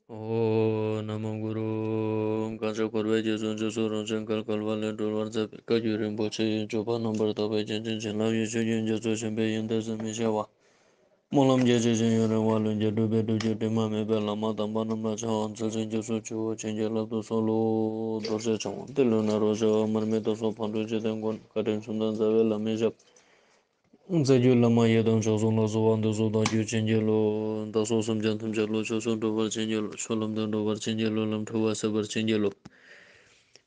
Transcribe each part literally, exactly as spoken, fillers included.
ཨོཾ་ན་མོ་གུ་རུ། གང་ཞིག་འཁོར་བའི་རྒྱ་མཚོ་འཇིགས་སུ་རུང་ཞིང་བརྒལ་དཀའ་བ་ལས་སྒྲོལ་བར་མཛད་པའི་བཀའ་བརྒྱུད་རིན་པོ་ཆེ་ཡི་སྤྱོད་པ་རྣམ་པར་དག་པའི་རྒྱན་ཅན་བྱིན་རླབས་ཡེ་ཤེས་ཀྱི་རྒྱ་མཚོ་ཆེན་པོའི་ཡོན་ཏན་ཟད་མི་ཤེས་པ། སྨོན་ལམ་རྒྱ་ཆེ་ཞིང་ཡུན་རིང་བ་ལྷུན་གྱིས་གྲུབ་པའི་སྒྲུབ་བརྒྱུད་དྲི་མ་མེད་པའི་བླ་མ་དམ་པ་རྣམས་ལ་ཕྱག་འཚལ་ཞིང་སྐྱབས་སུ་མཆིའོ། བྱིན་གྱིས་བརླབ་ཏུ་གསོལ་ལོ། རྡོ་རྗེ་འཆང་ཏེ་ལོ་ནཱ་རོ་ཞེས་པ་མར་མི་དྭགས་སོགས་ཕག་གྲུ་འཇིག་རྟེན་མགོན། བཀའ་དྲིན་གསུམ་ལྡན་རྩ་བའི་བླ་མའི་ཞབས། རྩ་བརྒྱུད་བླ་མ་ཡི་དམ་མཆོག་གསུམ་ལ་གསོལ་བ་འདེབས་སོ། བདག་རྒྱུད་བྱིན་གྱིས་རློབས། བདག་སོགས་སེམས་ཅན་ཐམས་ཅད་བློ་ཆོས་སུ་འགྲོ་བར་བྱིན་གྱིས་རློབས། ཆོས་ལམ་དུ་འགྲོ་བར་བྱིན་གྱིས་རློབས། ལམ་འཁྲུལ་བ་སེལ་བར་བྱིན་གྱིས་རློབས།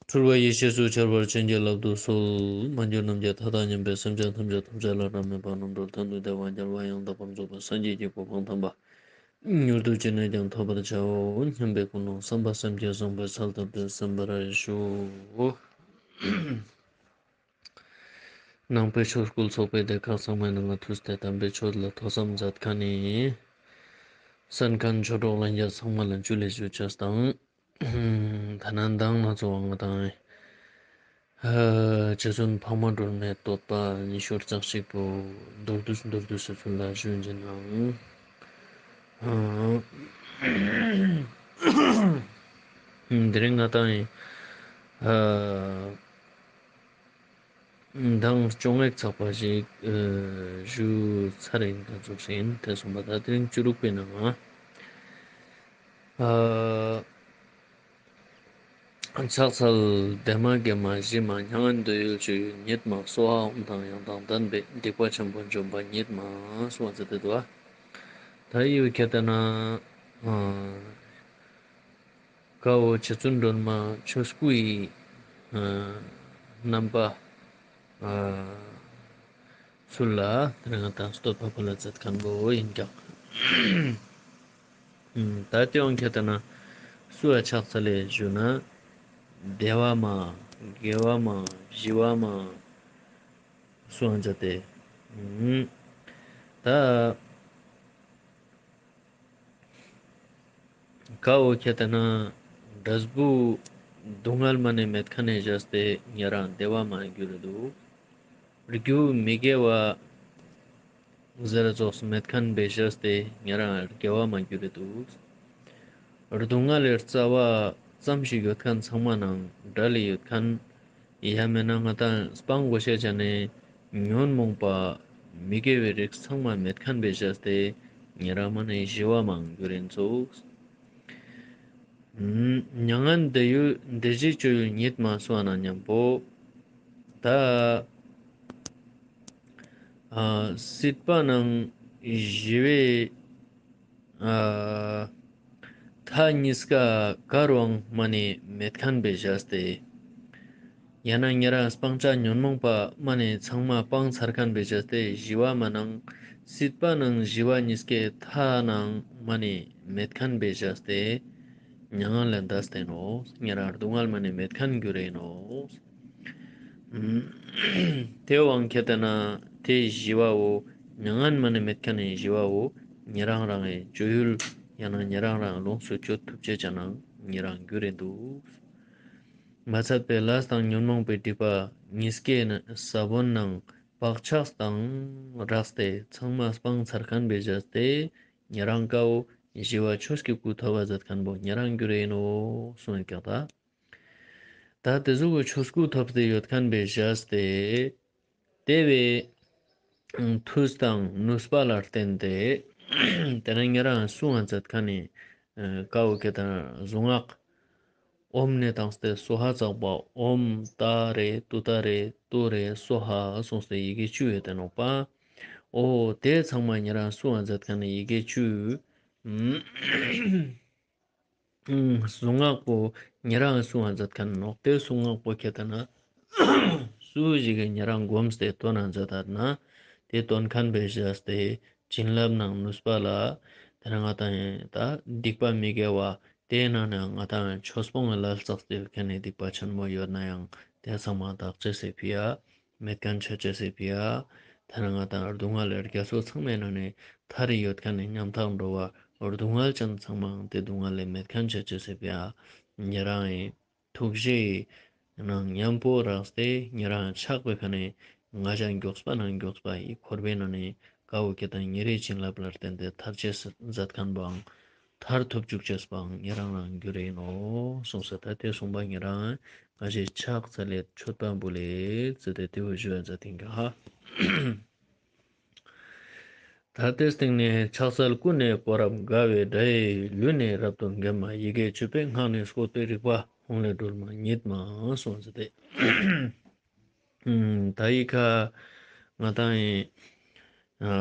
འཁྲུལ་བ་ཡེ་ཤེས་སུ་འཆར་བར་བྱིན་གྱིས་བརླབ་ཏུ་གསོལ། མ་གྱུར་ནམ་མཁའི་མཐའ་དང་མཉམ་པའི་སེམས་ཅན་ཐམས་ཅད་ཐམས་ཅད་ལ་བླ་མའི་བར་སྣང་གྲོལ་སྟོན་དུ་བདེ་བ་རྒྱལ་བ་ཡང་དག་པར་རྫོགས་པའི་སངས་རྒྱས་ཀྱི་གོ་འཕང་དམ་པ་མྱུར་དུ་ཅི་ནས་ཀྱང་ཐོབ་པར་བྱའོ་སྙམ་པའི་ཀུན་སློང་བསམ་པ་སེམས་བསྐྱེད་བཟང་པོའི་ཚུལ་ལྟར་དུ་གསན་པར་ཞུ། ནང་པའི་ཆོས་སྐུལ་ཚོགས་པའི་སྡེ་ཁག་ཚང་མའི་ནང་ང་ཐུགས་ཏེ་དམ་པའི་ཆོས་ལ་ཐོས་བསམ་མཛད་མཁན་ནི་གསན་མཁན་ཆོས་གྲོགས་ལྷན་རྒྱས་ཚང་མ་ལ་ཇུ་ལེ་ཞུ་ཅེས་དང་། ད་ནང་ང་ཚོ་ང་དང་རྗེ་བཙུན་འཕགས་མ་སྒྲོལ་མའི་བསྟོད་པ་ཉི་ཤུ་རྩ་གཅིག་པོ་མདོར་བསྡུས་མདོར་བསྡུས་སུ་ཚུལ་ལ་ཞུ་ཡིན་ཅེ་ན། དེ་རིང་ང་དང་མདང་བཅོ་ལྔ་ཚགས་པ་ཞིག་ཨ་ཞུ་ཚར་ཡིན་ཀ་ཚུགས་ཡིན། དེ་སོང་པ་ད་དེ་རིང་བཅུ་དྲུག་པའི་ནང་ང་ཨ་ཕྱག་འཚལ་བདེ་མ་དགེ་མ་ཞི་མ་མྱ་ངན་འདས་ཡུལ་སྤྱོད་ཡུལ་ཉིད་མ་སྭཱ་ཧཱ་ཨོཾ་དང་ཡང་དག་ལྡན་པས་སྡིག་པ་ཆེན་པོ་འཇོམས་པ་ཉིད་མ་གསུངས་པ་ཟེར་ཏེ་འདུག་པ། ད་ཡི་བོ་ཁྱེད་ལྟ་ན་ཨ་ཀ་བོ་རྗེ་བཙུན་སྒྲོལ་མ་ཆོས་སྐུ་ཡི་ཨ་རྣམ་པ་ཨ་ཚུལ་ལ་དེ་རིང་ང་དང་བསྟོད་པ་ཕུལ་ལ་མཛད་མཁན་པོ་ཡིན་ཀྱང་། ད་དེ་ཡང་ཁྱེད་ལྟ་ན་སུ་ལ་ཕྱག་འཚལ་ལེ་ཞུ་ན་བདེ་བ་མ་དགེ་བ་མ་ཞི་བ་མ་གསུངས་པ་མཛད་དེ། ད་ཀ་བོ་ཁྱེད་ལྟ་ན་འབྲས་བུ་སྡུག་བསྔལ་མ་ནེ་མེད་མཁན་ནི་བཞག་སྟེ་ཉེ་རང་བདེ་བ་མ་གྱུར་རེ་འདུག། རྒྱུ་མི་དགེ་བ་ཟེར་ཙོགས་མེད་མཁན་པའི་བཞག་སྟེ་ཉེ་རང་དགེ་བ་མ་གྱུར་རེ་འདུག། སྡུག་བསྔལ་ལི་རྩ་བ་ཙམ་ཞིག་ཡོད་མཁན་ཚང་མ་ནང་འབྲལ་ལེ་ཡོད་མཁན། ཡང་མེད་ན་ང་དང་སྤང་དགོས་ཤེས་ཅན་ནི་ཉོན་མོངས་པ་མི་དགེ་བའི་རིགས་ཚང་མ་མེད་མཁན་པའི་བཞག་སྟེ་ཉེ་རང་མ་ནེ་ཞི་བ་མ་གྱུར་རེ་ཚུགས། མྱ་ངན་འདས་ཡུལ་འདས་རྗེས་སྤྱོད་ཡུལ་ཉིད་མ་གསུངས་པ་ན་མཉམ་པོ། ད་ཨ་སྲིད་པ་ནང་ཞི་བའི་ཨ་མཐའ་གཉིས་ཀ་གར་བའང་མ་ནེ་མེད་མཁན་པའི་བཞག་སྟེ། ཡང་ན་ཉེ་རང་སྤང་བྱ་ཉོན་མོངས་པ་མ་ནེ་ཚང་མ་སྤངས་ཚར་མཁན་པའི་བཞག་སྟེ་ཞི་བ་མ་ནང་སྲིད་པ་ནང་ཞི་བ་གཉིས་ཀའི་མཐའ་ནང་མ་ནེ་མེད་མཁན་པའི་བཞག་སྟེ་མྱ་ངན་ལས་འདས་ཏེ་ནོག། ཉེ་རང་སྡུག་བསྔལ་མ་ནེ་མེད་མཁན་གྱུར་རེ་ནོག། དེ་བོའང་ཁྱེད་ལྟ་ན་དེ་ཞི་བའོ། མྱ་ངན་མ་ནེ་མེད་མཁན་ནི་ཞི་བའོ། ཉེ་རང་རང་ངི་སྤྱོད་ཡུལ་ཡང་ན་ཉེ་རང་རང་ལོངས་སུ་སྤྱོད་ཐུབ་ཅེས་ཅན་ནང་ཉེ་རང་གྱུར་རེ་འདུག། མ་ཚད་པའི་ལས་དང་ཉོན་མོངས་པའི་སྒྲིབ་པ་གཉིས་ཀའི་ས་བོན་ནང་བག་ཆགས་དང་སྦྲགས་ཏེ་ཚང་མ་སྤངས་ཚར་མཁན་པའི་བཞག་སྟེ་ཉེ་རང་ཀའོ་ཞི་བ་ཆོས་ཀྱི་སྐུ་ཐོབ་པ་མཛད་མཁན་པོ་ཉེ་རང་གྱུར་རེ་ནོག་གསུངས་ཀྱག་ད། ད་དེ་ཟུག་གི་ཆོས་སྐུ་ཐོབ་སྟེ་ཡོད་མཁན་པའི་བཞག་སྟེ། དེ་བོའི་མཐུ་དང་ནུས་པ་ལ་བརྟེན་ཏེ། དེ་ནེ་ཉེ་རང་གསུང་ང་མཛད་མཁན་ནི་ཀ་བོ་ཁྱེད་ལྟ་ན་གཟུངས་སྔགས་ཨོཾ་ནེ་བཏང་སྟེ་སྭཱ་ཧཱ་བརྩེགས་པ་ཨོཾ་ཏཱ་རེ་ཏུཏྟཱ་རེ་ཏུ་རེ་སྭཱ་ཧཱ་གསུངས་ཏེ་ཡི་གེ་བཅུ་ཡོད་དེ་ནོག་པ། འོ་དེ་ཚང་མ་ཉེ་རང་གསུང་ང་མཛད་མཁན་ནི་ཡི་གེ་བཅུ། གཟུངས་སྔགས་པོ་ཉེ་རང་གསུང་ང་མཛད་མཁན་ནོག། དེ་གཟུངས་སྔགས་པོ་ཁྱེད་ལྟ་ན་སུ་ཞིག་གི་ཉེ་རང་སྒོམས་ཏེ་བཏོན་ན་མཛད་ད་ན་དེ་བཏོན་མཁན་པའི་བཞག་སྟེ་བྱིན་རླབས་ནང་ནུས་པ་ལ་དེ་ནེ་ང་དང་ད་སྡིག་པ་མི་དགེ་བ་དེ་ནང་ནེ་ང་དང་ཆོས་སྤོང་གི་ལས་བསགས་ཏེ་ཡོད་མཁན་ནི་སྡིག་པ་ཆེན་མོ་ཡོད་ན་ཡང་དེ་ཚང་མ་དག་ཅེས་སི་ཕི་ཡ། མེད་མཁན་ཆ་ཅེས་སི་ཕི་ཡ། ད་ནེ་ང་དང་སྡུག་བསྔལ་ལས་རྒྱ་མཚོ་ཚང་མའི་ནང་ནེ་ཐར་རེ་ཡོད་མཁན་ནི་ཉམ་ཐག་འགྲོ་བ་སྡུག་བསྔལ་ཅན་ཚང་མའང་དེ་སྡུག་བསྔལ་ལས་མེད་མཁན་ཆ་ཅེས་སི་ཕི་ཡ། ཉེ་རང་ངི་ཐུགས་རྗེའི་ནང་མཉམ་པོ་རགས་ཏེ་ཉེ་རང་ཆགས་པའི་ཁ་ནེ་ང་ཞ་མགྱོགས་པ་ནང་མགྱོགས་པ་ཡི་འཁོར་བའི་ནང་ནེ་ཀ་བོ་ཁྱེད་ལྟ་ན་ཉེ་རིའི་བྱིན་རླབས་ལ་བརྟེན་ཏེ་ཐར་ཅེས་མཛད་མཁན་པོའང་ མཐར་ཐུག་བཅུག་ཅེས་པའང་ཉེ་རང་རང་རྒྱུ་རེ་ནོག་གསུངས་ས། ད་དེ་གསུངས་པ་ཉེ་རང་ང་ཞེས་ཕྱག་འཚལ་ལེ་མཆོད་པ་འབུལ་ལེ་ཟེར་ཏེ་དེ་བོ་ཞུ་ཡ་མཛད་དེ་ཡིན་ཀྱག་ཧ། ད་དེའི་སྟེང་ནས་ཕྱག་འཚལ་ཀུན་ནས་བསྐོར་རབ་དགའ་བའི་སྒྲ་ཡིས་ལུས་ནི་རབ་ཏུ་འགེམས་མ། ཡི་གེ་བཅུ་པའི་སྔགས་ནི་བཀོད་པའི་རིག་པ་ཧཱུྃ་ལས་སྒྲོལ་མ་ཉིད་མ་གསུངས་ཟེར་ཏེ། ད་ཡི་ཁ་ང་དང་ཡིན། ཨ་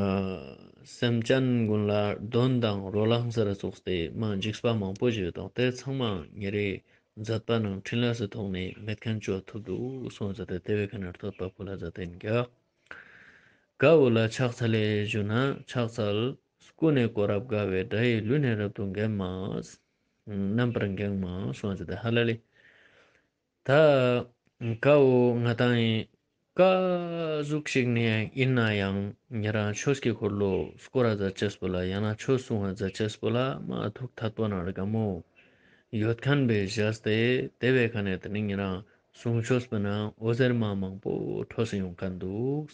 སེམས་ཅན་ཀུན་ལ་གདོན་དང་རོ་ལངས་སར་སོགས་ཏེ་མ་འཇིགས་པ་མང་པོ་ཞིག་ཡོད་དང་དེ་ཚང་མ་ཉེ་རེ་མཛད་པ་ནང་འཕྲིན་ལས་སུ་ཐོག་ནས་མེད་མཁན་བཅོ་ཐུབ་འདུག་གསུངས་ཟེར་ཏེ་དེ་བའི་ཁ་ནས་བསྟོད་པ་ཕུལ་ལ་མཛད་དེ་ཡིན་ཀྱག། ཀ་འོ་ལ་ཕྱག་འཚལ་ལེ་ཞུ་ན་ཕྱག་འཚལ་ཀུན་ནས་བསྐོར་རབ་དགའ་བའི་སྒྲ་ཡིས་ལུས་ནི་རབ་ཏུ་འགེམས་མ། རྣམ་པར་འགེངས་མ་གསུངས་ཟེར་ཏེ་ཧ་ལ་ལེ། ད་ཀ་འོ་ང་དང་ཡིན་ཀ་ཟུག་ཞིག་ནས་ཡིན་ན་ཡང་ཉེ་རང་ཆོས་ཀྱི་འཁོར་ལོ་བསྐོར་ར་མཛད་ཅེས་པོ་ལ་ཡང་ན་ཆོས་གསུང་བ་མཛད་ཅེས་པོ་ལ་མ་ཐུགས་ཐད་པོ་ནང་དགའ་མོ་ཡོད་མཁན་བེ་བཞག་སྟེ་དེ་བའི་ཁ་ནས་དེ་ནི་ཉེ་རང་གསུང་ཆོས་པོ་ན་འོད་ཟེར་མ་མང་པོ་འཕྲོ་སེ་ཡོང་མཁན་འདུག།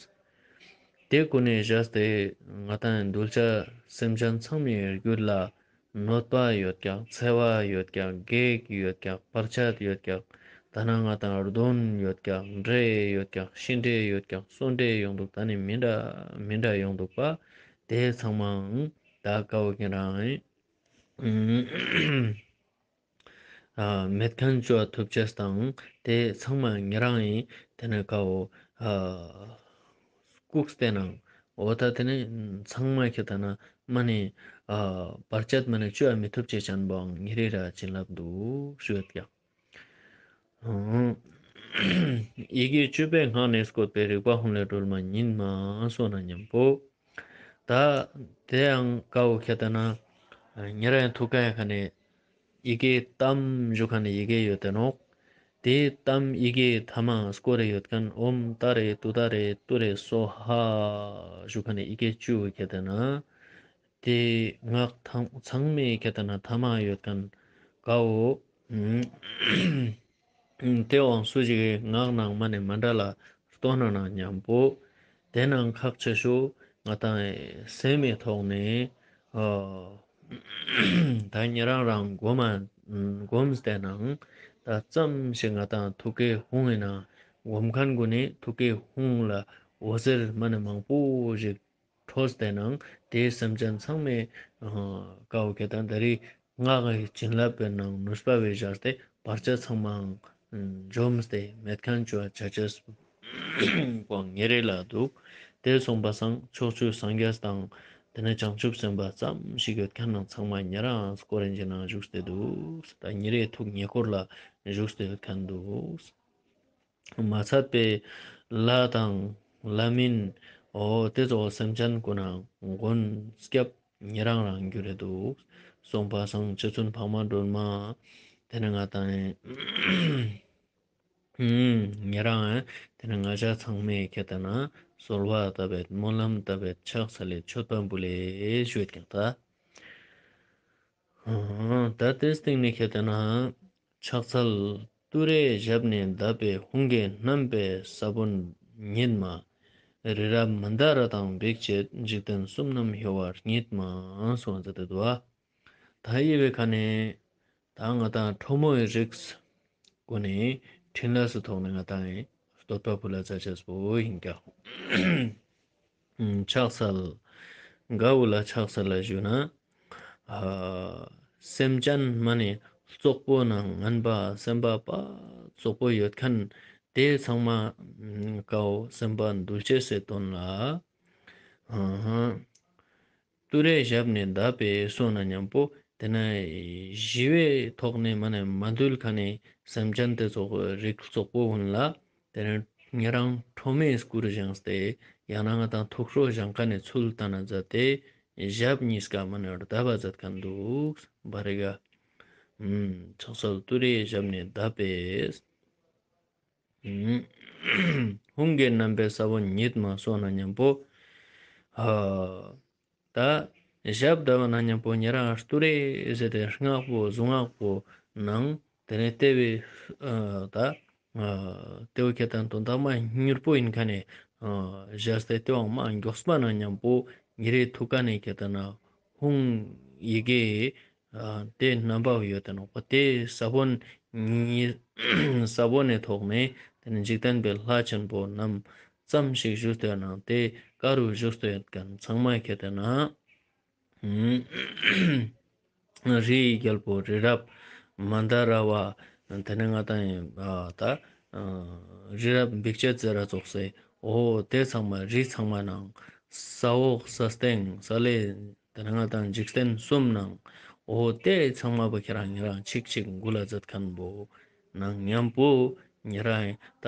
དེ་ཀུན་ནས་བཞག་སྟེ་ང་དང་གདུལ་བྱ་སེམས་ཅན་ཚང་མའི་རྒྱུད་ལ་གནོད་པ་ཡོད་ཀྱག། འཚེ་བ་ཡོད་ཀྱག། བགེགས་ཡོད་ཀྱག། བར་ཆད་ཡོད་ཀྱག། ད་ན་ང་དང་གདོན་ཡོད་ཀྱག། འདྲེ་ཡོད་ཀྱག། ཤི་འདྲེ་ཡོད་ཀྱག། གསོན་འདྲེ་ཡོང་འདུག། ད་ནི་མི་འདྲ་མི་འདྲ་ཡོང་འདུག་པ། དེ་ཚང་མའང་ད་ཀ་འོ་ཁྱེད་རང་ཨ་མེད་མཁན་བཅོ་ཐུབ་ཅེས་དང་དེ་ཚང་མ་ཉེ་རང་ཡིན་དེ་ནས་ཀ་འོ་ཨ་བཀུག་སྟེ་ནང་འོ་ད་དེ་ནས་ཚང་མ་ཁྱེད་ད་ན་མ་ནས་ཨ་བར་ཆད་མ་ནས་བཅོ་མི་ཐུབ་ཅེས་ཅན་པོའང་ཉེ་རེ་ར་བྱིན་རླབས་འདུག་ཞུ་ཡོད་ཀྱག། ཡི་གེ་བཅུ་པའི་སྔགས་ནི་བཀོད་པའི་རིག་པ་ཧཱུྃ་ལས་སྒྲོལ་མ་ཉིད་མ་གསུངས་ན་མཉམ་པོ། ད་དེ་ཡང་ཀ་འོ་ཁྱེད་ད་ན་ཉེ་རང་ཐུགས་ཀ་ཡ་ཁ་ནས་ཡི་གེ་ཏམ་ཞུ་ཁ་ནས་ཡི་གེ་ཡོད་དེ་ནོག། དེ་ཏམ་ཡི་གེ་ཐ་མ་སྐོར་རེ་ཡོད་མཁན་ཨོཾ་ཏཱ་རེ་ཏུཏྟཱ་རེ་ཏུ་རེ་སྭཱ་ཧཱ་ཞུ་ཁ་ནས་ཡི་གེ་བཅུ་ཁྱེད་ད་ན། དེ་སྔགས་ཚང་མའི་ཁྱེད་ད་ན་ཐ་མ་ཡོད་མཁན་ཀ་འོ། དེ་འོང་སུ་ཞིག་གི་ངག་ནང་མ་ནས་མ་འདྲ་ལ་སྟོན་ན་ན་མཉམ་པོ། དེ་ནང་ཁག་ཆེ་ཤོས་ང་དང་སེམས་མའི་ཐོག་ནས་ཨ་ད་ཉེ་རང་རང་སྒོམ་སྒོམ་སྟེ་ནང་ད་ཙམ་ཞིག་ང་དང་ཐུགས་ཀའི་ཧཱུྃ་ཡིན་ན་སྒོམ་མཁན་ཀུན་ནི་ཐུགས་ཀའི་ཧཱུྃ་ལ་འོད་ཟེར་མ་ནས་མང་པོ་ཞིག་འཕྲོས་ཏེ་ནང་དེའི་སེམས་ཅན་ཚང་མའི་ཀ་འོ་ཁྱེད་དང་ད་རེས་སྔགས་ཀྱི་བྱིན་རླབས་པའི་ནང་ནུས་པ་བས་སྦྱར་ཏེ་བར་ཆད་ཚང་མའང་འཇོམས་ཏེ་མེད་མཁན་བཅོ་བ་བྱ་ཆེས་པོ་ཉེ་རེ་ལ་འདུག། དེ་སོང་པ་སང་ཕྱོགས་བཅུའི་སངས་རྒྱས་དང་དེ་ནས་བྱང་ཆུབ་སེམས་དཔའ་ཙམ་ཞིག་ཡོད་མཁན་ནང་ཚང་མ་ཉེ་རང་སྐོར་རེན་གྱི་ནང་བཞུགས་ཏེ་འདུག། ད་ཉེ་རེ་ཐུགས་ཉེ་འཁོར་ལ་བཞུགས་ཏེ་ཡོད་མཁན་འདུག། མ་ཚད་པའི་ལྷ་དང་ལྷ་མིན་འོ་དེ་ཚོ་སེམས་ཅན་ཀུན་ན་མགོན་སྐྱབས་ཉེ་རང་རང་རྒྱུ་རེད་འདུག། སོང་པ་སང་རྗེ་བཙུན་འཕགས་མ་སྒྲོལ་མ་དེ་ནས་ང་དང་ཉེ་རང་དེ་ནས་ང་ཅག་ཚང་མས་ཁྱེད་ད་ན་གསོལ་བ་བཏབ་པའི་སྨོན་ལམ་བཏབ་པའི་ཕྱག་འཚལ་ལེ་མཆོད་པ་འབུལ་ལེ་ཞུས་ཀྱང་ད། ད་དེའི་སྟེང་ནས་ཁྱེད་ད་ན་ཕྱག་འཚལ་ཏུ་རེའི་ཞབས་ནི་བརྡབས་པའི་ཧཱུྃ་གི་རྣམ་པའི་ས་བོན་ཉིད་མ། རི་རབ་མནྡ་ར་དང་འབིགས་བྱེད་འཇིག་རྟེན་གསུམ་རྣམས་གཡོ་བ་ཉིད་མ་གསུངས་ཏེ་འདུག་པ། ད་ཡི་བའི་ཁ་ནས་ད་ང་དང་ཁྲོ་མོའི་རིགས་ཀུན་ནས་འཕྲིན་ལས་སུ་ཐོག་ནས་ང་དང་བསྟོད་པ་ཕུལ་ལ་མཛད་ཅེས་པོ་ཡིན་ཀྱང་། ཕྱག་འཚལ། ག་འོ་ལ་ཕྱག་འཚལ་ལ་ཞུ་ན། སེམས་ཅན་མ་ནས་རྩོག་པོ་ནང་ངན་པ་སེམས་པ་པ་རྩོག་པོ་ཡོད་མཁན་དེ་ཚང་མ་ཀ་འོ་སེམས་པ་འདུལ་ཅེས་སི་དོན་ལ། ཏུ་རེའི་ཞབས་ནི་བརྡབས་པའི་གསུངས་ན་མཉམ་པོ་དེ་ན་ཞི་བའི་ཐོག་ནས་མ་ནས་མ་འདུལ་མཁན་ནི་སེམས་ཅན་དེ་ཚོ་རིགས་རྩོག་པོ་ཀུན་ལ་དེ་ནས་ཉེ་རང་ཁྲོ་མོའི་སྐུར་བཞེངས་ཏེ་ཡང་ན་ང་དང་ཐུགས་ཁྲོ་བཞེངས་མཁན་ནི་ཚུལ་ལྟ་ན་མཛད་དེ་ཞབས་གཉིས་ཀ་མ་ནས་བརྡབས་པ་མཛད་མཁན་འདུག་བ་རེ་ག། ཕྱག་འཚལ་ཏུ་རེའི་ཞབས་ནི་བརྡབས་པའི། ཧཱུྃ་གི་རྣམ་པའི་ས་བོན་ཉིད་མ་གསུངས་ན་མཉམ་པོ། ད་ཞབས་བརྡབས་ན་མཉམ་པོ་ཉེ་རང་ཏུ་རེ་ཟེར་ཏེ་སྔགས་པོ་གཟུངས་སྔགས་པོ་ནང་དེ་ནས་དེ་བས་ད་དེ་བོ་ཁྱེད་དང་དོན་དག་མ་མྱུར་པོ་ཡིན་མཁན་ནས་བཞག་སྟེ་དེ་བའང་མ་མགྱོགས་པ་ན་མཉམ་པོ་ཉེ་རེ་ཐུགས་ཀ་ནས་ཁྱེད་དང་ན་ཧཱུྃ་ཡི་གེ་ཨ་དེ་རྣམ་པ་ཡོད་དེ་ནོག་པ། དེ་ས་བོན་ཉིད་ས་བོན་ནི་ཐོག་ནེ་དེ་ནེ་འཇིག་རྟེན་པའི་ལྷ་ཆེན་པོ་རྣམས་ཙམ་ཞིག་བཞུགས་ཏེ་ནང་དེ་ཀ་རུ་བཞུགས་ཏེ་ཡོད་ཁན་ཚང་མ་ཁྱེར་ཏེ་ན། རིའི་རྒྱལ་པོ་རི་རབ་མནྡ་ར་བ། དེ་ནེ་ང་ཏང་ཨ་ད་ཨ་རི་རབ་འབིགས་བྱེད་ཟེར་ར་ཙོགས་སེ། འོ་དེ་ཚང་མ་རི་ཚང་མ་ནང་ས་འོག་ས་སྟེང་ས་བླ་དེ་ནེ་ང་ཏང་འཇིག་རྟེན་གསུམ་ནང་། འོ་དེ་ཚང་མ་བོ་ཁྱེར་རང་ཉེ་རང་ཅིག་ཅིག་འགུལ་ལ་མཛད་ཁན་བོ་ནང་མཉམ་པོ་ཉེ་རང་ད་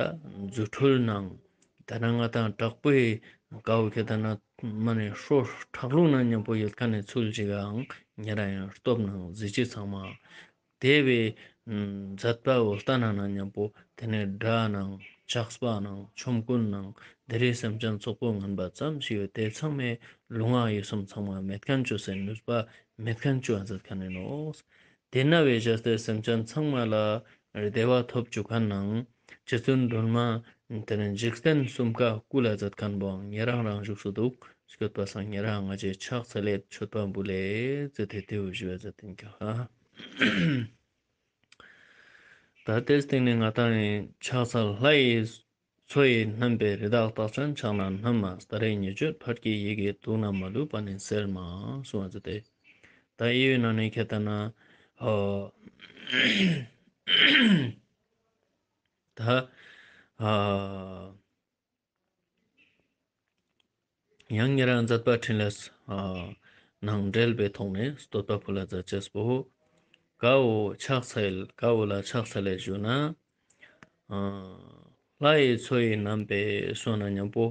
རྫུ་འཕྲུལ་ནང་དེ་ནེ་ང་ཏང་དྲག་པོའི་ཀ་བོ་ཁྱེར་ཏེ་ན་མ་ནེ་ཧྲོ་ཁྲག་རླུང་ནང་མཉམ་པོ་ཡོད་ཁན་ནི་ཚུལ་ཅིག་གང་ཉེ་རང་སྟོབས་ནང་གཟི་བརྗིད་ཚང་མ་དེ་བོའི་མཛད་པ་བོ་ལྟ་ན་ན་མཉམ་པོ་དེ་ནེ་སྒྲ་ནང་ཆགས་པ་ནང་ཆོམ་རྐུན་ནང་དེ་རིང་སེམས་ཅན་ཚོགས་པོ་ངན་པ་ཙམ་ཞིག་ཡོད་དེ་ཚང་མའི་ལུས་ངག་ཡིད་གསུམ་ཚང་མ་མེད་ཁན་བཅོ་སའི་ནུས་པ་མེད་ཁན་བཅོ་མཛད་ཁན་ཡིན་ནོག། དེ་ན་བའི་བཞག་སྟེ་སེམས་ཅན་ཚང་མ་ལ་བདེ་བ་ཐོབ་བཅུག་ཁན་ནང་རྗེ་བཙུན་སྒྲོལ་མ་དེ་ནེ་འཇིག་རྟེན་གསུམ་ཀ་སྐུ་ལ་མཛད་ཁན་བོའང་ཉེ་རང་རང་བཞུགས་སུ་འདུག། སྐྱོད་པ་སང་ཉེ་རང་ང་ཞའི་ཕྱག་འཚལ་ལེ་མཆོད་པ་འབུལ་ལེ་ཟེར་ཏེ་དེ་བོ་ཞུ་བ་མཛད་དེ་ཀྱག། ད་དེ་སྟེང་ནེ་ང་ཏང་ཕྱག་འཚལ་ལྷ་ཡི་མཚོ་ཡི་རྣམ་པའི་རི་དྭགས་རྟགས་ཅན་ཕྱག་ན་བསྣམས་མ། ལྟ་རེ་ཉེ་སྤྱོད་ཕཊ་ཀྱི་ཡི་གེ་དུག་ན་མ་ལུས་པ་ནི་སེལ་མ་གསུངས་པ་མཛད་དེ། ད་ཨི་བོའི་ནང་ནེ་ཁྱེར་ཏེ་ན་ཨ་ད་ཨ་ཡང་ཉེ་རང་མཛད་པ་འཕྲིན་ལས་ཨ་ནང་འབྲེལ་བའི་ཐོག་ནེ་བསྟོད་པ་ཕུལ་ལ་མཛད་ཅེས་པོ། ཀ་བོ་ཕྱག་འཚལ་ཀ་བོ་ལ་ཕྱག་འཚལ་ལེ་ཞུ་ན། ཨ་ལྷ་ཡི་མཚོ་ཡི་རྣམ་པའི་གསུངས་ན་མཉམ་པོ་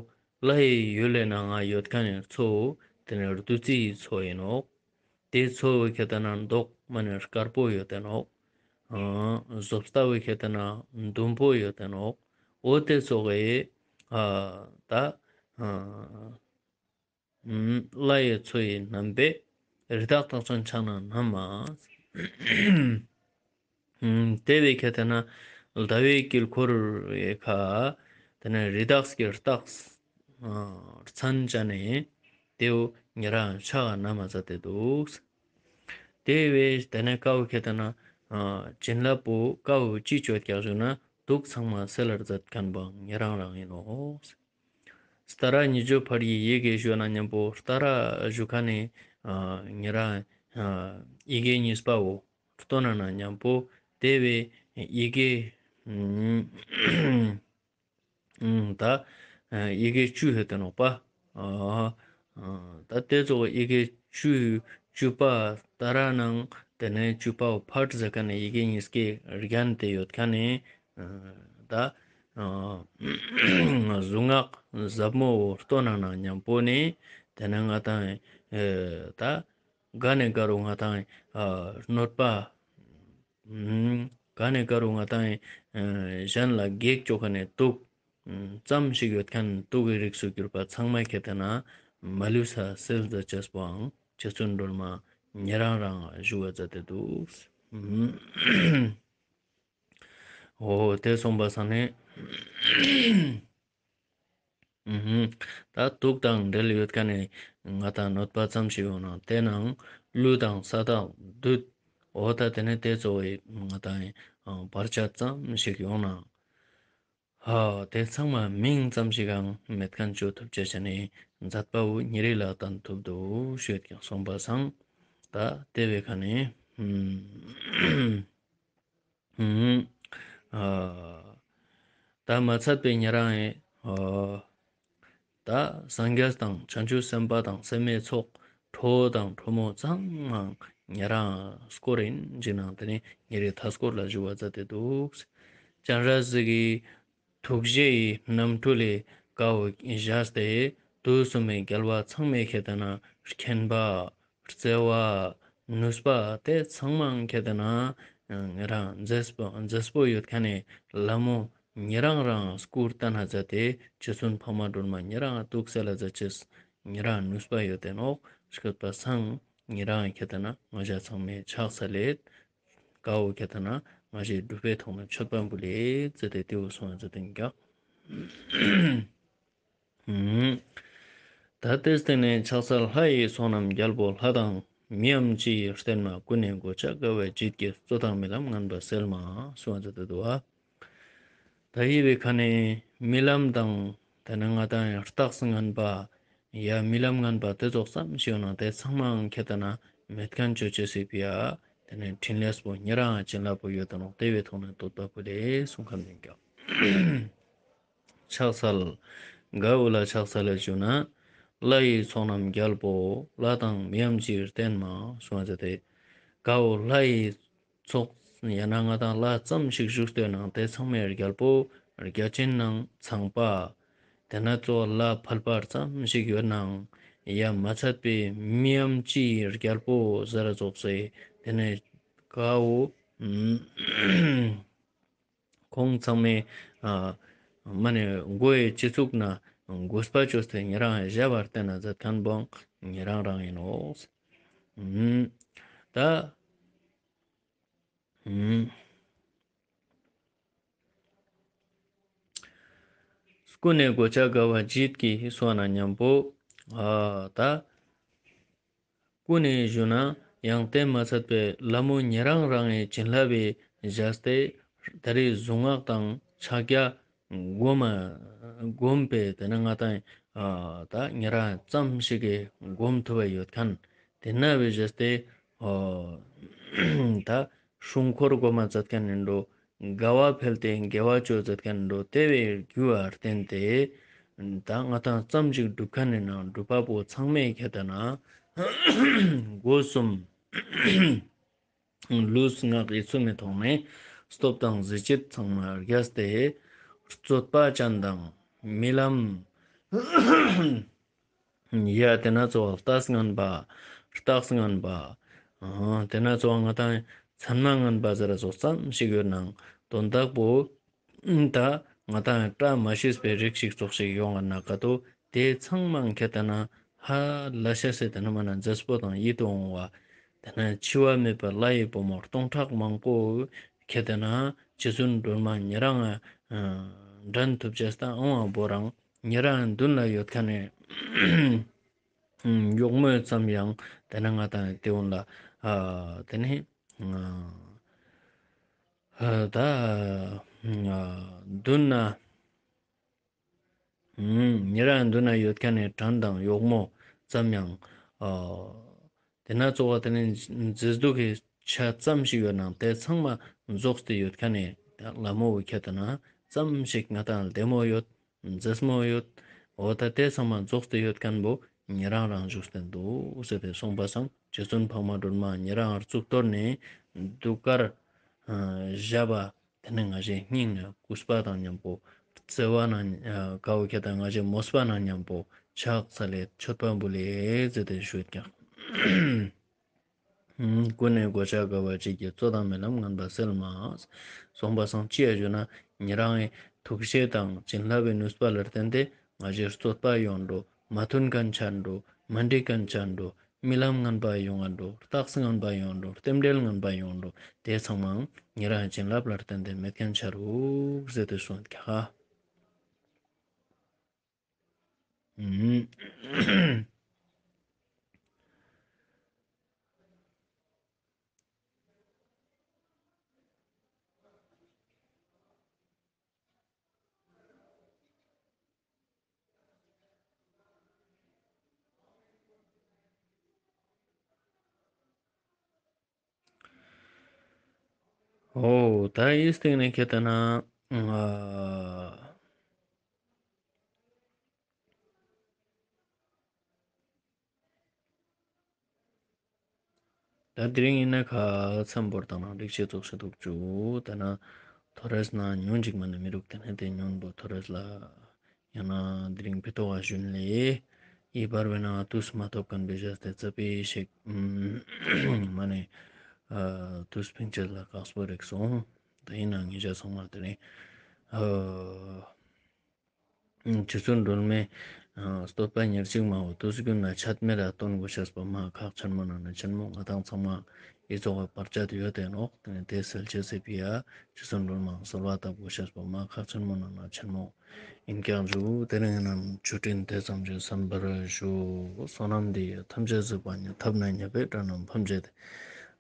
ལྷ་ཡི་ཡུལ་ལས་ནང་ང་ཡོད་ཁན་ནི་མཚོ་བོ་དེ་ནེ་བདུད་རྩིའི་མཚོ་ཡིན་ནོག། དེ་མཚོ་བོ་ཁྱེར་ཏེ་ན་མདོག་མ་ནེ་དཀར་པོ་ཡོད་དེ་ནོག། ཨ་བཟོ་ལྟ་བོ་ཁྱེར་ཏེ་ན་ཟླུམ་པོ་ཡོད་དེ་ནོག། འོ་དེ་ཙོགས་སི་ཨ་ད་ཨ་ལྷ་ཡི་མཚོ་ཡི་རྣམ་པའི་རི་དྭགས་རྟགས་ཅན་ཕྱག་ན་བསྣམས་མ། ཨ་དེ་བོའི་ཁྱེར་ཏེ་ན་ཟླ་བའི་དཀྱིལ་འཁོར་བའི་ཁ་དེ་ནེ་རི་དྭགས་ཀྱི་རྟགས་ཨ་མཚན་ཅན་ནི་དེ་བོ་ཉེ་རང་ཕྱག་བསྣམས་མ་མཛད་དེ་འདུག། དེ་བོའི་དེ་ནེ་ཀ་བོ་ཁྱེར་ཏེ་ན་ཨ་བྱིན་རླབས་པོ་ཀ་བོ་ཅི་བཅོ་ཀྱག་ཞུ་ན་དུག་ཚང་མ་སེལ་ལ་མཛད་ཁན་བོའང་ཉེ་རང་རང་ཡིན་ནོག། ལྟ་རེ་ཉེ་སྤྱོད་ཕཊ་ཀྱི་ཡི་གེ་ཞུ་ན་མཉམ་པོ་ལྟ་རེ་ཞུ་ཁན་ནི་ཨ་ཉེ་རང་ཨ་ཡི་གེ་གཉིས་པ་བོ་སྟོན་ན་ན་མཉམ་པོ་དེ་བོའི་ཡི་གེ་ཨ་ད་ཡི་གེ་བཅུ་ཡོད་དེ་ནོག་པ། ཨ་ད་དེ་ཙོགས་ཡི་གེ་བཅུ་བཅུ་པ་ལྟ་རེ་ནང་དེ་ནེ་བཅུ་པ་བོ་ཕཊ་ཟེར་ཁན་ནི་ཡི་གེ་གཉིས་ཀའི་རྒྱན་དེ་ཡོད་ཁན་ནི་ཨ་ད་ཨ་གཟུངས་སྔགས་ཟབ་མོ་བོ་སྟོན་ན་ན་མཉམ་པོ་ནི་དེ་ནེ་ང་ཏང་ཨ་ད་ག་ནེ་ག་རུ་ང་ཏང་ཨ་གནོད་པ་ཨ་ག་ནེ་ག་རུ་ང་ཏང་ཨ་གཞན་ལ་གེགས་བཅོ་ཁན་ནི་དུག་ཙམ་ཞིག་ཡོད་ཁན་དུག་གི་རིགས་སུ་གྱུར་པ་ཚང་མ་ཁྱེར་ཏེ་ན་མ་ལུས་ས་སེལ་མཛད་ཅེས་པོའང་རྗེ་བཙུན་སྒྲོལ་མ་ཉེ་རང་རང་ཞུ་བ་མཛད་དེ་འདུག། འོ་དེ་གསུངས་པ་སང་ནེ་ཨུམ། ད་དུག་དང་འབྲེལ་ཡོད་ཁན་ནི་ང་ཏང་གནོད་པ་ཙམ་ཞིག་ཡོང་ན་དེ་ནང་ཀླུ་དང་ས་དང་བདུད་འོ་ད་དེ་ནེ་དེ་ཙོགས་སི་ང་ཏང་བར་ཆད་ཙམ་ཞིག་ཡོང་ན་ཧ་དེ་ཚང་མ་མིང་ཙམ་ཞིག་གང་མེད་ཁན་བཅོ་ཐུབ་ཅེས་ནི་མཛད་པ་བོ་ཉེ་རི་ལ་བསྟན་ཐུབ་འདུག་ཞུས་ཀྱང་གསུངས་པ་སང་ད་དེ་བོའི་ཁ་ནེ་ཨུམ། ཨ་ད་མ་ཚད་པའི་ཉེ་རང་ཨེ་ཨ་ད་སངས་རྒྱས་དང་བྱང་ཆུབ་སེམས་དཔའ་དང་སེམས་མའི་ཚོགས་ཁྲོ་བོ་དང་ཁྲོ་མོ་ཚང་མ་ཉེ་རང་སྐོར་ཡིན་ཅི་ནང་དེ་ནི་ཉེ་རི་མཐའ་སྐོར་ལ་ཞུ་བ་མཛད་དེ་འདུག། སྤྱན་རས་གཟིགས་ཀྱི་ཐུགས་རྗེ་ཡི་རྣམ་འཕྲུལ་ལས་ཀ་བོ་བཞག་སྟེ་དུས་གསུམ་པའི་རྒྱལ་བ་ཚང་མའི་ཁྱེར་ཏེ་ན་མཁྱེན་པ། བརྩེ་བ། ནུས་པ་དེ་ཚང་མའང་ཁྱེར་ཏེ་ན་ཉེ་རང་མཛེས་པོ་མཛེས་པོ་ཡོད་ཁན་ནི་ལྷ་མོ་ཉེ་རང་རང་སྐུར་བསྟན་ན་མཛད་དེ་རྗེ་བཙུན་འཕགས་མ་སྒྲོལ་མ་ཉེ་རང་དུག་སེལ་ལ་མཛད་ཅེས་ཉེ་རང་ནུས་པ་ཡོད་དེ་ནོག། སྐྱོད་པ་སང་ཉེ་རང་ཁྱེར་ཏེ་ན་ང་ཞ་ཚང་མའི་ཕྱག་འཚལ་ལེ། ཀ་བོ་ཁྱེར་ཏེ་ན་ང་ཞའི་སྒྲུབ་པའི་ཐོག་ནེ་མཆོད་པ་འབུལ་ལེ་ཟེར་ཏེ་དེ་བོ་གསུངས་ཏེ་ཡིན་ཀྱག། ད་དེ་སྟེང་ནེ་ཕྱག་འཚལ་ལྷ་ཡི་ཚོགས་རྣམས་རྒྱལ་པོ་ལྷ་དང་ མིའམ་ཅི་ཡི་རྟེན་མ། ཀུན་ནས་གོ་ཆ་དགའ་བ་བརྗིད་ཀྱིས། རྩོད་དང་རྨི་ལམ་ངན་པ་སེལ་མ། གསུངས་ཏེ་འདུག་པ། ད་འི་བོའི་ཁ་ནེ་རྨི་ལམ་དང་ཏེ་ནེ་ང་དང་རྟགས་ངན་པ་ཡ་རྨི་ལམ་ངན་པ་ཏེ་ཙོགས་ཙམ་ཞིག་ཡོད་ན་ཏེ་ཚང་མའང་ཁྱེད་ཏེ་ན་མེད་ཁན་ཅོ་ཅེས་སི་ཕིའ་ཏེ་ནེ་ཕྲིན་ལས་པོ་ཉེ་རང་བྱིན་རླབས་པོ་ཡོད་དེ་ནོག། ཏེ་བོའི་ཐོག་ནེ་བསྟོད་པ་ཕུལ་ལེ་གསུང་ཁན་ཨིན་ཀྱང་། ཕྱག་འཚལ། ག་བོ་ལ་ཕྱག་འཚལ་ལེ་ཞུ་ན། ལྷ་ཡི་ཚོགས་རྣམས་རྒྱལ་པོ། ལྷ་དང་མིའམ་ཅི་ཡི་རྟེན་མ། གསུངས་ཏེ་ག་བོ་ལྷ་ཡི་ཚོགས་ཡང་ན་ང་དང་ལྷ་ཙམ་ཞིག་བཞུགས་ཏེ་ནང་ཏེ་ཚང་མའི་རྒྱལ་པོ་བརྒྱ་བྱིན་ནང་ཚངས་པ། ཏེ་ནེ་ཙོགས་ལྷ་ཕལ་པ་ཙམ་ཞིག་ཡོད་ནང་ཡ་མ་ཚད་པའི་མིའམ་ཅི་ཡི་རྒྱལ་པོ་ཟེར་ར་ཙོགས་སེ་ཏེ་ནེ་ག་བོ་ཁོང་ཚང་མའི་ཨ་མ་ནེ་མགོའི་སྤྱི་གཙུག་ན་གུས་པ་ཅོས་ཏེ་ཉེ་རང་ཞབས་བརྟེན་ན་མཛད་ཁན་བོའང་ཉེ་རང་རང་ཨིན་ནོག། ད་ཀུན་ནས་གོ་ཆ་དགའ་བ་བརྗིད་ཀྱིས་གསུངས་ན་ཉམ་པོ་ཨ་ད་ཀུན་ནས་ཞུ་ན་ཡང་ཏེ་མ་ཚད་པའི་ལྷ་མོ་ཉེ་རང་རང་ངི་བྱིན་རླབས་པའི་བཞག་སྟེ་ད་རེས་གཟུངས་སྔགས་དང་ཕྱག་རྒྱ་སྒོམ་སྒོམ་པའི་ཏེ་ནེ་ང་དང་ཨ་ད་ཉེ་རང་ཙམ་ཞིག་གི་སྒོམ་ཐུབ་པ་ཡོད་ཁན་ཏེ་ན་བའི་བཞག་སྟེ་ཨ་ད་སྲུང་འཁོར་སྒོམ་མཛད་ཁན་ཨིན་འགྲོ། དགའ་བ་འཕེལ་ཏེ་དགེ་བ་ཅོ་མཛད་ཁན་འགྲོ། ཏེ་བོའི་རྒྱུ་བ་བརྟེན་ཏེ་ད་ང་དང་ཙམ་ཞིག་སྒྲུབ་ཁན་ཨིན་ན་སྒྲུབ་པ་པོ་ཚང་མའི་ཁྱད་ད་ན་སྒོ་གསུམ་ལུས་ངག་ཡིད་གསུམ་མི་ཐོག་ནེ་སྟོབས་དང་གཟི་བརྗིད་ཚང་མ་རྒྱས་ཏེ་རྩོད་པ་ཅན་དང་རྨི་ལམ་ཡ་ཏེ་ན་ཙོགས་རྟགས་ངན་པ་རྟགས་ངན་པ་ཨ་ཏེ་ན་ཙོགས་ང་དང་མཚན་མ་ངན་པ་ཟེར་ར་ཙོགས་ཙམ་ཞིག་ཡོད་ནང་དོན་དག་པོ་ད་ང་དང་བཀྲ་མ་ཤིས་པའི་རིགས་ཤིག་ཙོགས་ཤིག་ཡོང་ང་ན་ཀ་ཏོ་ཏེ་ཚང་མ་ཁྱེད་ད་ན་ཧ་ལས་ཤེས་སེ་ཏེ་ན་མ་ན་མཛེས་པོ་དང་ཡིད་དུ་འོང་བ་ཏེ་ན་འཆི་བ་མེད་པ་ལྷ་ཡི་བུ་མོ་སྟོང་ཕྲག་མང་པོ་ཁྱེད་ད་ན་རྗེ་བཙུན་སྒྲོལ་མ་ཉེ་རང་ང་འགྲན་ཐུབ་ཅེས་ད་འོང་བ་བོ་རང་ཉེ་རང་མདུན་ལ་ཡོད་ཁན་ནི་གཡོག་མོ་ཙམ་ཡང་ཏེ་ན་ང་དང་ཏེ་འོང་ལ་ཨ་ཏེ་ནེ་ཨ་ད་ཨ་མདུན་ན་ཉེ་རང་མདུན་ན་ཡོད་ཁན་ནི་བྲན་དང་གཡོག་མོ་ཙམ་ཡང་ཨ་ཏེ་ན་ཙོགས་པ་ཏེ་ནེ་མཛེས་སྡུག་གི་ཆ་ཙམ་ཞིག་ཡོད་ནང་ཏེ་ཚང་མ་རྫོགས་ཏེ་ཡོད་ཁན་ནི་ལྷ་མོ་བོ་ཁྱེད་ད་ན་ཙམ་ཞིག་ང་དང་ལྡེ་མོ་ཡོད། མཛེས་མོ་ཡོད། འོ་ད་ཏེ་ཚང་མ་རྫོགས་ཏེ་ཡོད་ཁན་བོ་ཉེ་རང་རང་བཞུགས་ཏེ་འདུག་ཟེར་ཏེ་གསུངས་པ་སང་རྗེ་བཙུན་འཕགས་མ་སྒྲོལ་མ་ཉེ་རང་གཙུག་ཏོར་ནེ་གདུགས་དཀར་ཨ་བཞད་པ་ཏེ་ནེ་ང་ཞའི་སྙིང་ནེ་གུས་པ་དང་ཉམ་པོ་བརྩེ་བ་ནང་ཨ་ཀ་བོ་ཁྱེད་ད་ང་ཞའི་མོས་པ་ནང་ཉམ་པོ་ཕྱག་འཚལ་ལེ་མཆོད་པ་འབུལ་ལེ་ཟེར་ཏེ་ཞུས་ཀྱང་། ཀུན་ནས་གོ་ཆ་དགའ་བ་བརྗིད་ཀྱིས། རྩོད་དང་རྨི་ལམ་ངན་པ་སེལ་མ། གསུངས་པ་སང་ཅི་ཡ་ཞུ་ན་ཉེ་རང་ངི་ཐུགས་རྗེ་དང་བྱིན་རླབས་པའི་ནུས་པ་ལ་བརྟེན་ཏེ་ང་ཞའི་རྩོད་པ་ཡོང་འགྲོ། མ་མཐུན་ཁན་ཆ་འགྲོ། མ་འགྲིག་ཁན་ཆ་འགྲོ། རྨི་ལམ་ངན་པ་ཡོང་ང་འགྲོ། རྟགས་ངན་པ་ཡོང་འགྲོ། རྟེན་འབྲེལ་ངན་པ་ཡོང་འགྲོ། ཏེ་ཚང་མའང་ཉེ་རང་ངི་བྱིན་རླབས་ལ་བརྟེན་ཏེ་མེད་ཁན་ཆ་རུག་ཟེར་ཏེ་གསུངས་ཀྱག། འོ་ད་འི་སྟེང་ནེ་ཁྱེད་ད་ན་ཨ་ད་དེ་རིང་ཨིན་ན་ཁ་ཚམས་བོར་ཏང་ན་འགྲིག་ཤེས་ཙོགས་ཤིག་འདུག་ཅུ། ད་ན་ཐོ་རེས་ན་ཉུང་ཅིག་མ་ནེ་མི་རུག་ཏེ་ནེ་ཏེ་ཉུང་པོ་ཐོ་རེས་ལ་ཡང་ན་དེ་རིང་ཕི་ཏོག་ག་ཞུན་ལེ་འི་བར་བའི་ནང་དུས་མ་ཐོབ་ཁན་བེ་ཞག་སྟེ་ཙ་པིག་ཞིག་མ་ནེ་ཨ་དུས་ཕིང་ཅེས་ལ་ཁག་པོ་རིག་སོང་། ད་ཨིན་ན་ངེད་ཅག་ཚང་མ་དེ་རིང་ཨ་རྗེ་བཙུན་སྒྲོལ་མའི་ཨ་བསྟོད་པ་ཉེར་གཅིག་མ་བོ་དུས་རྒྱུན་ན་ཆད་མེད་ལ་འདོན་དགོས་ཤེས་པོ་མ་ཁག་ཆེན་མོ་ནང་ནེ་ཆེན་མོ། ང་དང་ཚང་མ་ ཨི་ཙོགས་པ་བར་ཆད་ཡོད་དེ་ནོག། དེ་ནི་དེ་སེལ་ཅེས་སི་ཕི་ཡ་རྗེ་བཙུན་སྒྲོལ་མ་གསོལ་བ་བཏབ་དགོས་ཤེས་པོ་མ་ཁག་ཆེན་མོ་ནང་ན་ཆེན་མོ་ཨིན་ཀྱག་ཞུ། དེ་རིང་ནམ་ཆུ་སྤྲིན་དེ་ཙམ་གྱིས་གསན་པར་ཞུ། བསོད་ནམས་འདི་ཡིས་ཐམས་ཅད་གཟིགས་པ་ཉིད། ཐོབ་ནས་ཉེས་པའི་དགྲ་རྣམས་ཕམ་བྱས་ཏེ།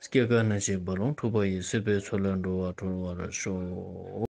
སྐྱེ་རྒ་ན་འཆིའི་རྦ་ཀློང་འཁྲུགས་པ་ཡི། སྲིད་པའི་མཚོ་ལས་འགྲོ་བ་སྒྲོལ་བར་ཤོག།